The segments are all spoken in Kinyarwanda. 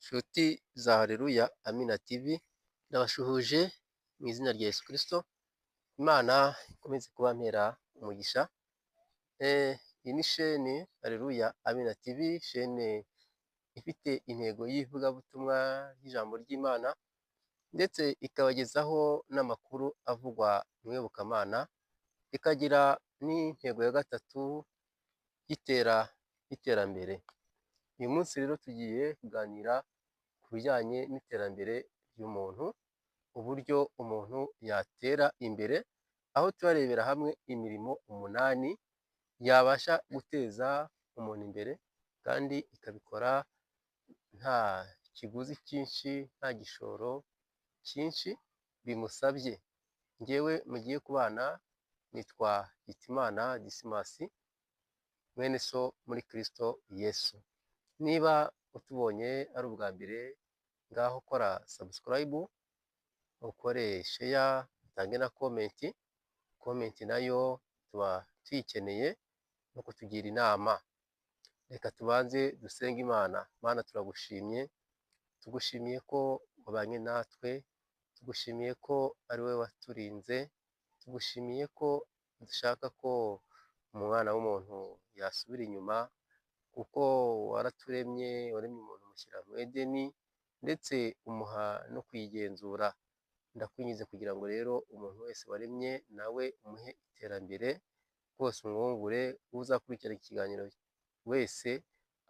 Nshuti za Haleluya Amina TV, ndabashuhuje mu izina rya Yesu Kristo. Imana ikomeze kubampera umugisha. Iyi ni shene Haleluya Amina TV, shene ifite intego y'ivugabutumwa ry'ijambo ry'Imana, ndetse ikabagezaho n'amakuru avugwa mu iyobokamana, ikagira n'intego ya gatatu y'iterambere. Uyu munsi rero tugiye kuganira ku bijyanye n'iterambere ry'umuntu, uburyo umuntu yatera imbere, aho turarebera hamwe imirimo 8 yabasha guteza umuntu imbere kandi ikabikora nta kiguzi cyinshi, nta gishoro cyinshi bimusabye. Njyewe mugiye kubana nitwa Hitimana Dismas, mwene so muri Kristo Yesu. Niba utubonye ari ubwa mbere, ngaho kora subscribe, ukore share, utange na comment. Comment nayo tuba tuyikeneye no kutugira inama. Reka tubanze dusenge Imana. Mana, turagushimye, tugushimiye ko wabanye natwe, tugushimiye ko ari wowe waturinze, tugushimiye ko dushaka ko umwana w'umuntu yasubira inyuma, kuko waraturemye, waremye umuntu umushyira mu Edeni, ndetse umuha no kuyigenzura. Ndakwinginze kugira ngo rero umuntu wese waremye nawe umuhe iterambere, rwose umwungure, uzakurikirana ikiganiro wese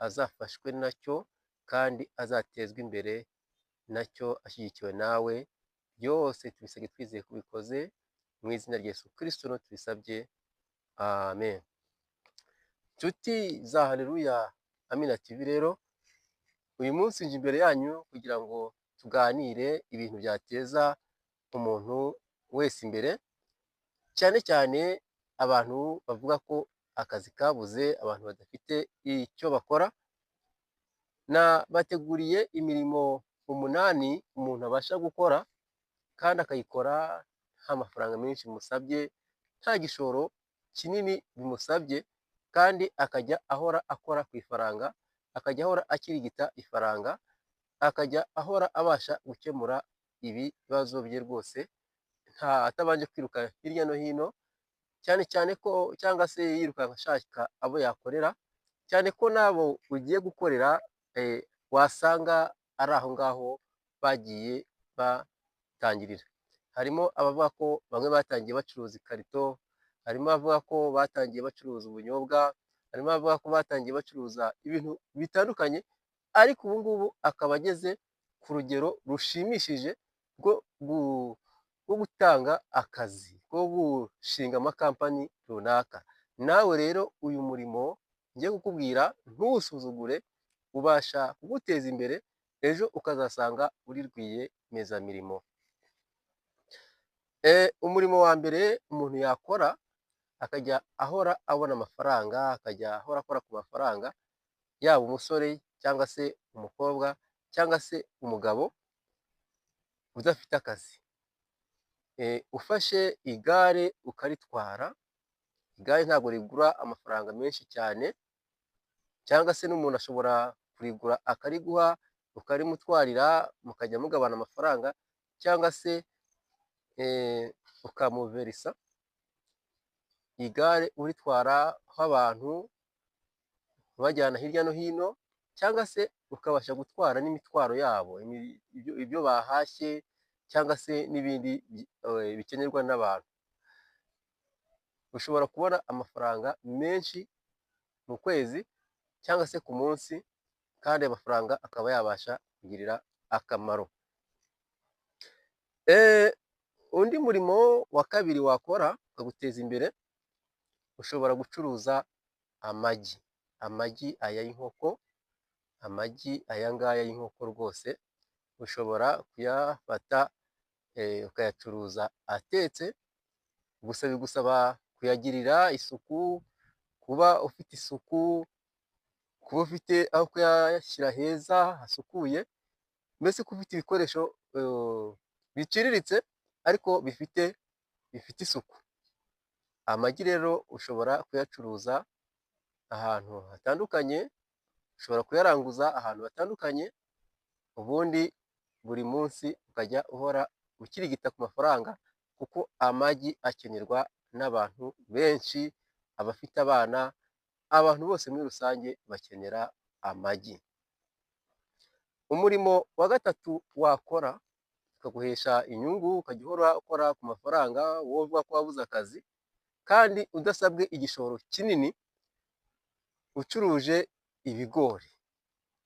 azafashwe nacyo kandi azatezwe imbere nacyo ashyigikiwe nawe. Byose tubisabye twizeye ko ubikoze, mu izina rya Yesu Kristo tubisabye, amen. Nshuti za Haleluya Amina TV rero, uyu munsi nje imbere yanyu kugira ngo tuganire ibintu byateza umuntu wese imbere, cyane cyane abantu bavuga ko akazi kabuze, abantu badafite icyo bakora. Nabateguriye imirimo 8 umuntu abasha gukora kandi akayikora nta mafaranga menshi bimusabye, nta gishoro kinini bimusabye, kandi akajya ahora akora ku ifaranga, akajya ahora akirigita ifaranga, akajya ahora abasha gukemura ibibazo bye rwose, nta atabanje kwiruka hirya no hino, cyane cyane ko cyangwa se yirukanka ashaka abo yakorera, cyane ko n'abo ugiye gukorera wasanga ari aho ngaho bagiye batangirira. Harimo abavuga ko bamwe batangiye bacuruza ikarito, harimo abavuga ko batangiye bacuruza ubunyobwa, harimo abavuga ko batangiye bacuruza ibintu bitandukanye, ariko ubu ngubu akaba ageze ku rugero rushimishije rwo gutanga akazi, rwo gushinga amakampani runaka. Nawe rero uyu murimo ngiye kukubwira ntuwusuzugure, ubasha kuguteza imbere, ejo ukazasanga uri rwiyemezamirimo. Umurimo wa mbere umuntu yakora akajya ahora abona amafaranga, akajya ahora akora ku mafaranga, yaba umusore cyangwa se umukobwa cyangwa se umugabo udafite akazi. Ufashe igare ukaritwara, igare ntabwo rigura amafaranga menshi cyane, cyangwa se n'umuntu ashobora kurigura akariguha, ukarimutwarira mukajya mugabana amafaranga, cyangwa se ukamuverisa. Igare uritwara abantu ubajyana hirya no hino, cyangwa se ukabasha gutwara n'imitwaro yabo, ibyo bahashye cyangwa se n'ibindi bikenerwa n'abantu. Ushobora kubona amafaranga menshi mu kwezi cyangwa se ku munsi, kandi ayo mafaranga akaba yabasha kugirira akamaro. Undi murimo wa kabiri wakora ukaguteza imbere, ushobora gucuruza amagi, amagi aya y'inkoko, amagi aya ngaya y'inkoko rwose ushobora kuyafata ukayacuruza atetse, gusa bigusaba kuyagirira isuku, kuba ufite isuku, kuba ufite aho kuyashyira heza hasukuye, mbese kuba ufite ibikoresho biciriritse ariko bifite isuku. Amagi rero ushobora kuyacuruza ahantu hatandukanye, ushobora kuyaranguza ahantu hatandukanye, Ubundi buri munsi ukajya uhora ukirigita ku mafaranga, kuko amagi akenerwa n'abantu benshi, abafite abana, abantu bose muri rusange bakenera amagi. Umurimo wa gatatu wakora ukaguhesha inyungu, ukajya uhora ukora ku mafaranga, wowe uvuga ko wabuze akazi kandi udasabwe igishoro kinini, ucuruje ibigori.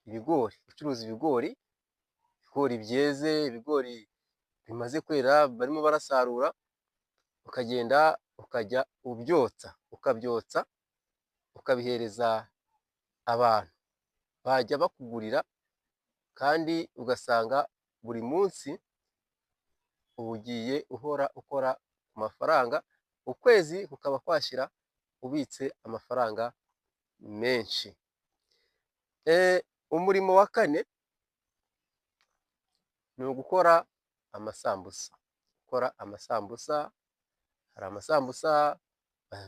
Ibigori, ucuruza ibigori, ibigori byeze, ibigori bimaze kwera barimo barasarura, ukagenda ukajya ubyotsa, ukabyotsa ukabihereza abantu, bajya bakugurira kandi ugasanga buri munsi ugiye uhora ukora ku mafaranga, ukwezi kukaba kwashira ubitse amafaranga menshi. Umurimo wa kane ni ugukora amasambusa. Gukora amasambusa, hari amasambusa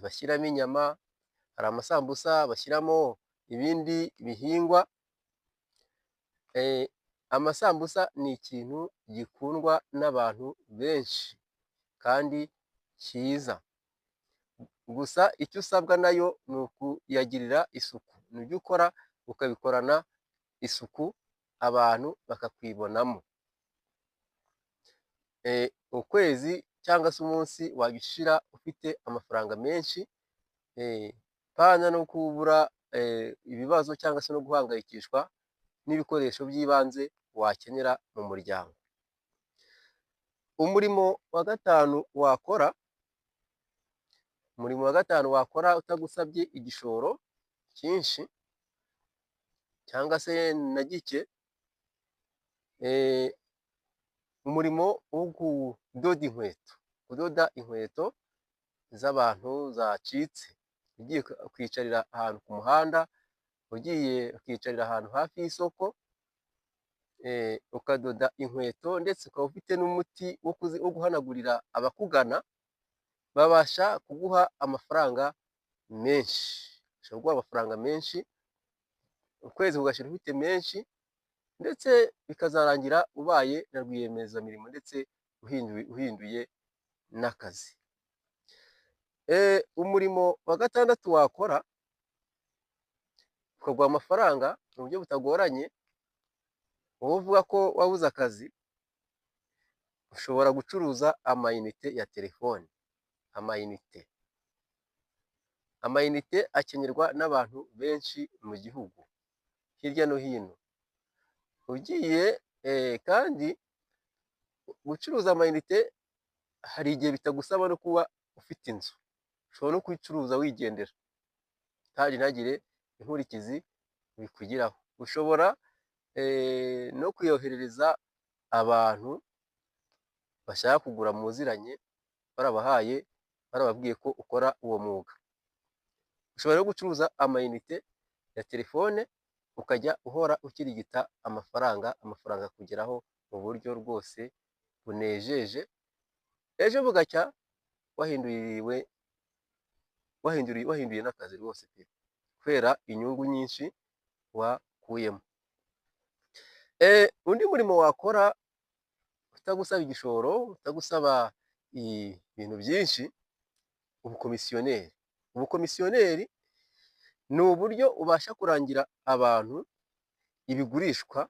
bashyiramo inyama, hari amasambusa bashyiramo ibindi bihingwa. Amasambusa ni ikintu gikundwa n'abantu benshi kandi cyiza, gusa icyo usabwa nayo ni ukuyagirira isuku, ni ibyo ukora ukabikorana isuku abantu bakakwibonamo. Ukwezi cyangwa se umunsi wajya ufite amafaranga menshi, pana no kubura ibibazo cyangwa se no guhangayikishwa n'ibikoresho by'ibanze wakenera mu muryango. Umurimo wa gatanu wakora, umurimo wa gatanu wakora utagusabye igishoro cyinshi cyangwa se na gike, umurimo wo kudoda inkweto, kudoda inkweto z'abantu zacitse, ugiye ukicarira ahantu ku muhanda, ugiye ukicarira ahantu hafi y'isoko, ukadoda inkweto ndetse ukaba ufite n'umuti wo guhanagurira abakugana, babasha kuguha amafaranga menshi, bashobora kuguha amafaranga menshi, ukwezi kugashira ufite menshi, ndetse bikazarangira ubaye na rwiyemezamirimo ndetse uhinduye n'akazi. Umurimo wa gatandatu wakora ukaguha amafaranga mu buryo butagoranye, wowe uvuga ko wabuze akazi, ushobora gucuruza amayinite ya telefone, amayinite. Amayinite akenerwa n'abantu benshi mu gihugu hirya no hino. Ugiye kandi gucuruza amayinite hari igihe bitagusaba no kuba ufite inzu, ushobora no kuyicuruza wigendera kandi ntagire inkurikizi bikugiraho. Ushobora no kuyoherereza abantu bashaka kugura muziranye, barabahaye, barababwiye ko ukora uwo mwuga. Ushobora no gucuruza amayinite ya telefone, ukajya uhora ukirigita amafaranga, amafaranga akugeraho mu buryo rwose bunejeje, ejo bugacya wahinduye n'akazi rwose pe, kubera inyungu nyinshi wakuyemo. Undi murimo wakora utagusaba igishoro, utagusaba ibintu byinshi, ubukomisiyoneri. Ubukomisiyoneri ni uburyo ubasha kurangira abantu ibigurishwa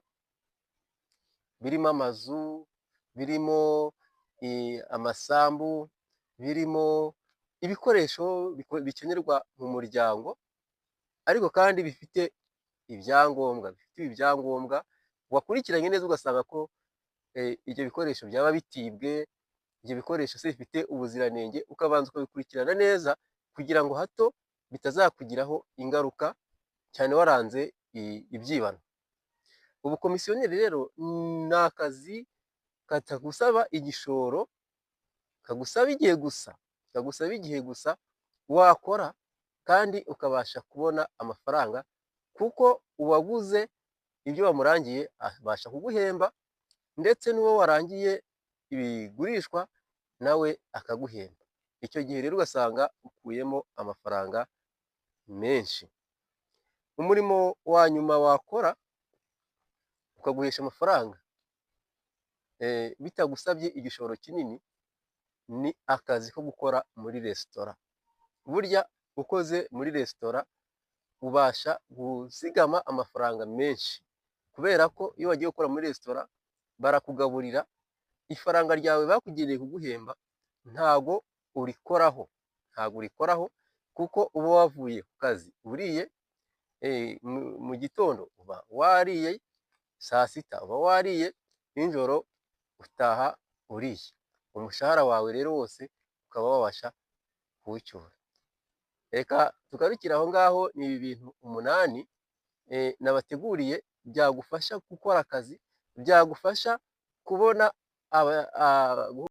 birimo amazu, birimo amasambu, birimo ibikoresho bikenerwa mu muryango, ariko kandi bifite ibyangombwa, bifite ibyangombwa wakurikiranye neza ugasanga ko ibyo bikoresho byaba bitibwe, ibyo bikoresho se bifite ubuziranenge, ukabanza ukabikurikirana neza kugira ngo hato bitazakugiraho ingaruka cyane waranze ibyibano. Ubukomisiyoneri rero ni akazi katagusaba igishoro, kagusaba igihe gusa, kagusaba igihe gusa wakora kandi ukabasha kubona amafaranga, kuko uwaguze ibyo wamurangiye abasha kuguhemba, ndetse n'uwo warangiye ibigurishwa nawe akaguhemba. Icyo gihe rero ugasanga ukuyemo amafaranga menshi. Umurimo wa nyuma wakora ukaguhesha amafaranga bitagusabye igishoro kinini, ni akazi ko gukora muri resitora. Burya ukoze muri resitora ubasha kuzigama amafaranga menshi, kubera ko iyo wagiye gukora muri resitora barakugaburira, ifaranga ryawe bakugeneye kuguhemba ntago urikoraho, ntago urikoraho kuko uba wavuye ku kazi uriye, mu gitondo uba wariye, saa sita uba wariye, nijoro utaha uriye. Umushahara wawe rero wose ukaba wabasha kuwucyura. Reka tugarukire aho ngaho, ni ibi bintu 8 nabateguriye byagufasha gukora akazi, byagufasha kubona.